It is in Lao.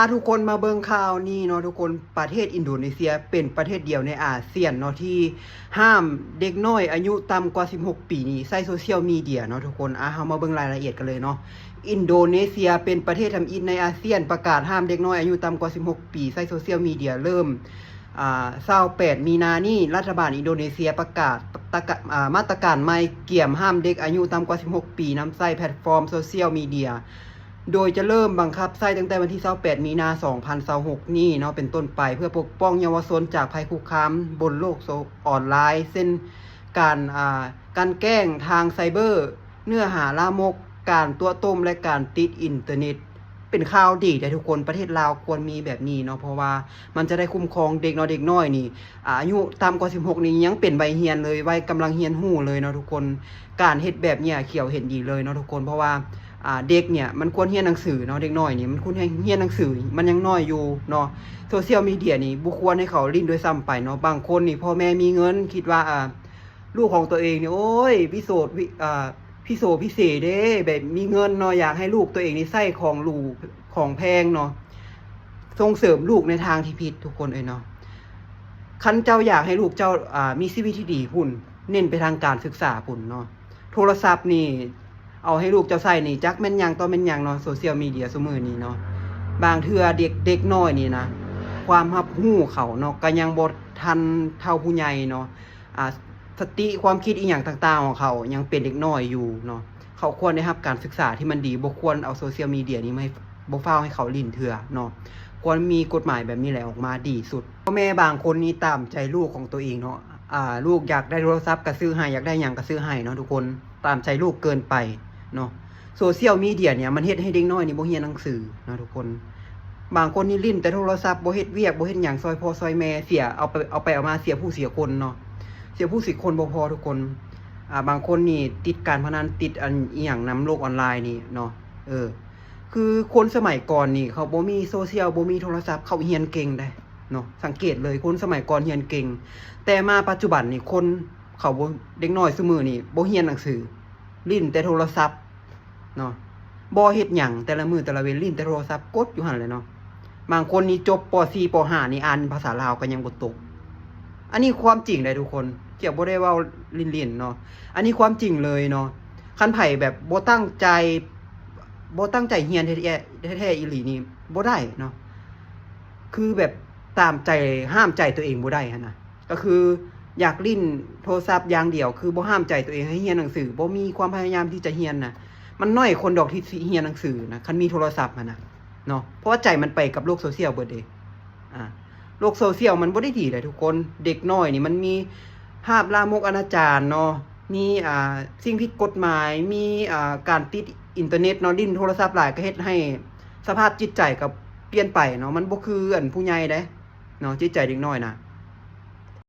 ອາ ທຸກຄົນມາເບິ່ງຂ່າວນີ້ເນາະທຸກຄົນ, ປະເທດອິນໂດເນເຊຍເປັນປະເທດດຽວໃນອາຊຽນເນາະ ທີ່ຫ້າມເດັກນ້ອຍອາຍຸຕ່ຳກວ່າສິບຫົກປີນີ້ໃຊ້ໂຊຊຽວມີເດຍເນາະທຸກຄົນ. ອາ ເຮົາມາເບິ່ງລາຍລະອຽດກັນເລີຍເນາະ. ອິນໂດເນເຊຍເປັນປະເທດທຳອິດໃນອາຊຽນປະກາດຫ້າມເດັກນ້ອຍອາຍຸຕ່ຳກວ່າສິບຫົກປີໃຊ້ໂຊຊຽວມີເດຍ ເລີ່ມ ອາ ຊາວແປດມີນານີ້ ລັດຖະບານອິນໂດເນເຊຍປະກາດຕະກະ ອາ ມາດຕະການໃໝ່ ກຽມຫ້າມເດັກອາຍຸຕ່ຳກວ່າສິບຫົກປີນຳໃຊ້ແພລດຟອມໂຊຊຽວມີເດຍ ໂດຍຈະເລີ່ມບັງຄັບໃຊ້ຕັ້ງແຕ່ວັນທີຊາວແປດມີນາສອງພັນຊາວຫົກນີ້ເນາະ ເປັນຕົ້ນໄປ ເພື່ອປົກປ້ອງເຍົາວະຊົນຈາກໄພຄຸກຄາມບົນໂລກໂຊ ອອນລາຍ ເຊັ່ນ ການ ອາ ການແກ້ງທາງໄຊເບີ, ເນື້ອຫາລາມົກ, ການຕົວະຕົ້ມ ແລະ ການຕິດອິນເຕີເນັດ. ເປັນຂ່າວດີເດ້ທຸກຄົນ, ປະເທດລາວຄວນມີແບບນີ້ເນາະ ເພາະວ່າມັນຈະໄດ້ຄຸ້ມຄອງເດັກເນາະ. ເດັກນ້ອຍນີ້ ອາ ອາຍຸຕ່ຳກວ່າສິບຫົກນີ້ຍັງເປັນໄວຮຽນເລີຍ, ໄວກຳລັງຮຽນຮູ້ເລີຍເນາະທຸກຄົນ. ການເຮັດແບບເນີ້ຍຂຽວເຫັນດີເລີຍເນາະທຸກຄົນ ເພາະວ່າ ອາ ເດັກເນີ້ຍມັນຄວນຮຽນໜັງສືເນາະ, ເດັກນ້ອຍນີ້ມັນຄວນຮຽນໜັງສື, ມັນຍັງນ້ອຍຢູ່ເນາະ. ໂຊຊຽວມີເດຍນີ້ບໍ່ຄວນໃຫ້ເຂົາຫຼິ້ນດ້ວຍຊ້ຳໄປເນາະ. ບາງຄົນນີ້ພໍ່ແມ່ມີເງິນ ຄິດວ່າ ອາ ລູກຂອງຕົວເອງນີ້ ໂອ້ຍ ວິໂສ ວິ ອາ ພິໂສພິເສເດ້ ແບບມີເງິນເນາະ, ຢາກໃຫ້ລູກຕົວເອງນີ້ໃຊ້ຂອງຫຼູຂອງແພງເນາະ, ສົ່ງເສີມລູກໃນທາງທີ່ຜິດທຸກຄົນເອີຍເນາະ. ຄັນເຈົ້າຢາກໃຫ້ລູກເຈົ້າ ອາ ມີຊີວິດທີ່ດີພຸ້ນ ເນັ້ນໄປທາງການສຶກສາພຸ້ນເນາະ. ໂທລະສັບນີ້ ເອົາໃຫ້ລູກເຈົ້າໃຊ້ນີ້ ຈັກແມ່ນຫຍັງຕໍ່ແມ່ນຫຍັງເນາະ, ໂຊຊຽວມີເດຍຊຸມື້ນີ້ເນາະ. ບາງເທື່ອເດັກ ເດັກນ້ອຍນີ້ນະ ຄວາມຮັບຮູ້ເຂົາເນາະ ກໍຍັງບໍ່ທັນເທົ່າຜູ້ໃຫຍ່ເນາະ. ອາ ສະຕິຄວາມຄິດອີ່ຫຍັງຕ່າງໆຂອງເຂົາຍັງເປັນເດັກນ້ອຍຢູ່ເນາະ. ເຂົາຄວນໄດ້ຮັບການສຶກສາທີ່ມັນດີ, ບໍ່ຄວນເອົາໂຊຊຽວມີເດຍນີ້ມາໃຫ້ ບໍ່ຟ້າວໃຫ້ເຂົາຫຼິ້ນເທື່ອເນາະ. ຄວນມີກົດໝາຍແບບນີ້ແຫຼະອອກມາດີສຸດ. ພໍ່ແມ່ບາງຄົນນີ້ຕາມໃຈລູກຂອງຕົວເອງເນາະ, ອາ ລູກຢາກໄດ້ໂທລະສັບກໍຊື້ໃຫ້, ຢາກໄດ້ຫຍັງກໍຊື້ໃຫ້ເນາະທຸກຄົນ, ຕາມໃຈລູກເກີນໄປເນາະ. ໂຊຊຽວມີເດຍເນີ້ຍມັນເຮັດໃຫ້ເດັກນ້ອຍນີ້ບໍ່ຮຽນໜັງສືເນາະທຸກຄົນ. ບາງຄົນນີ້ຫຼິ້ນແຕ່ໂທລະສັບ, ບໍ່ເຮັດວຽກ ບໍ່ເຮັດຫຍັງຊ່ອຍພໍ່ຊ່ອຍແມ່, ເສຍ ເອົາໄປ ເອົາໄປເອົາມາເສຍຜູ້ເສຍຄົນເນາະ, ເສຍຜູ້ເສຍຄົນບໍ່ພໍທຸກຄົນ. ອາ ບາງຄົນນີ້ຕິດການພະນັນ, ຕິດອັນອີ່ຫຍັງນຳໂລກອອນລາຍນີ້ເນາະ. ເອີ ຄືຄົນສະໄໝກ່ອນນີ້ເຂົາບໍ່ມີໂຊຊຽວ ບໍ່ມີໂທລະສັບ ເຂົາຮຽນເກັ່ງເດ້ເນາະ. ສັງເກດເລີຍ ຄົນສະໄໝກ່ອນຮຽນເກັ່ງ, ແຕ່ມາປັດຈຸບັນນີ້ຄົນເຂົາບໍ່ ເດັກນ້ອຍຊຸມື້ນີ້ບໍ່ຮຽນໜັງສື, ຫຼິ້ນແຕ່ໂທລະສັບເນາະ, ບໍ່ເຮັດຫຍັງ ແຕ່ລະມື້ແຕ່ລະເວັນຫຼິ້ນແຕ່ໂທລະສັບ ກົດຢູ່ຫັ້ນແຫຼະເນາະ. ບາງຄົນນີ້ຈົບ ປໍສີ່ ປໍຫ້າ ນີ້ອ່ານພາສາລາວກໍຍັງບໍ່ຕົກ. ອັນນີ້ຄວາມຈິງເດ້ທຸກຄົນ, ຂຽວບໍ່ໄດ້ເວົ້າຫຼິ້ນໆເນາະ, ອັນນີ້ຄວາມຈິງເລີຍເນາະ. ຄັນໃຜແບບບໍ່ຕັ້ງໃຈ ບໍ່ຕັ້ງໃຈຮຽນແທ້ໆ ແທ້ໆອີ່ຫຼີນີ້ບໍ່ໄດ້ເນາະ, ຄືແບບຕາມໃຈ ຫ້າມໃຈຕົວເອງບໍ່ໄດ້ຫັ້ນນະ. ກໍຄືຢາກຫຼິ້ນໂທລະສັບຢ່າງດຽວ, ຄືບໍ່ຫ້າມໃຈຕົວເອງໃຫ້ຮຽນໜັງສື, ບໍ່ມີຄວາມພະຍາຍາມທີ່ຈະຮຽນນະ. ມັນໜ້ອຍຄົນດອກທີ່ຊິຮຽນໜັງສືນະ ຄັນມີໂທລະສັບຫັ້ນນະເນາະ, ເພາະວ່າໃຈມັນໄປກັບໂລກໂຊຊຽວເບິດເດ້. ອາ ໂລກໂຊຊຽວມັນບໍ່ໄດ້ດີເດ້ທຸກຄົນ. ເດັກນ້ອຍນີ້ມັນມີພາບລາມົກອະນາຈານເນາະ, ມີ ອາ ສິ່ງຜິດກົດໝາຍ, ມີ ອາ ການຕິດອິນເຕີເນັດເນາະ, ຫຼິ້ນໂທລະສັບຫຼາຍກໍເຮັດໃຫ້ສະພາບຈິດໃຈກໍປ່ຽນໄປເນາະ. ມັນບໍ່ຄືອັນຜູ້ໃຫຍ່ເດ້ເນາະ, ຈິດໃຈເດັກນ້ອຍນະ.